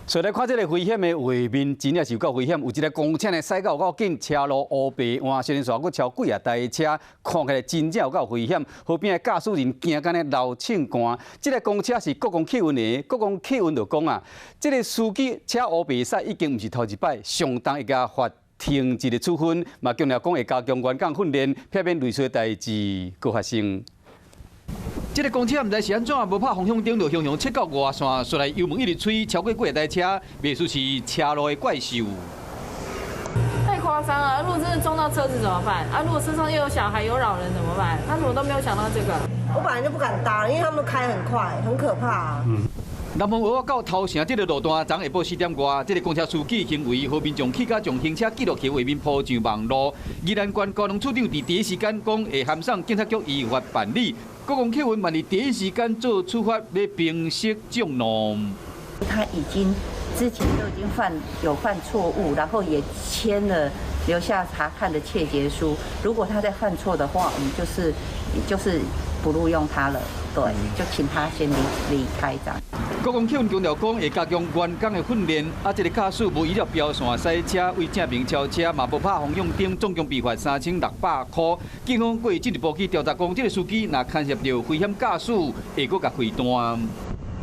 所以來看這个危險的畫面，真正是有夠危險。有一个公車呢，駛到有夠緊，車路烏白換，先煞閣超幾仔台車，看起來真正有夠危險。河邊的駕駛人驚甲呢流銃汗。這个公車是國光客運的，國光客運就講啊，這个司機車烏白駛已經毋是頭一擺，相當會共罰停職的處分，嘛強調講會加強員工訓練，避免類似的代誌閣發生。這个公車毋知是按怎，無拍方向燈就雄雄切到外線，紲來油門一直催，超過幾台車，袂輸是車路的怪獸。太誇張了！如果真的撞到車子怎麼辦？啊，如果車上又有小孩有老人怎麼辦？他怎麼都沒有想到這個？我本來就不敢搭，因為他們開很快，很可怕。南方蚵仔到頭城這个路段，昨下晡4點外，這个公車司機行為，予民眾去甲將行車記錄器畫面鋪上網路。宜蘭縣交通處長佇第一時間講會函送警察局依法辦理。國光客運嘛佇第一時間做處罰，欲平息眾怒。他已經之前都已經犯錯誤，然後也簽了留下查看的切結書。如果他再犯錯的話，我們就是不錄用他了。對，就請他先離開這樣。國光客運強調講會加強員工的訓練，啊，這个駕駛無依照標線駛車，違正面超車，嘛無拍方向燈，總共被罰3600塊。警方會進一步去調查，講這个司機若牽涉著危險駕駛，會閣共開單。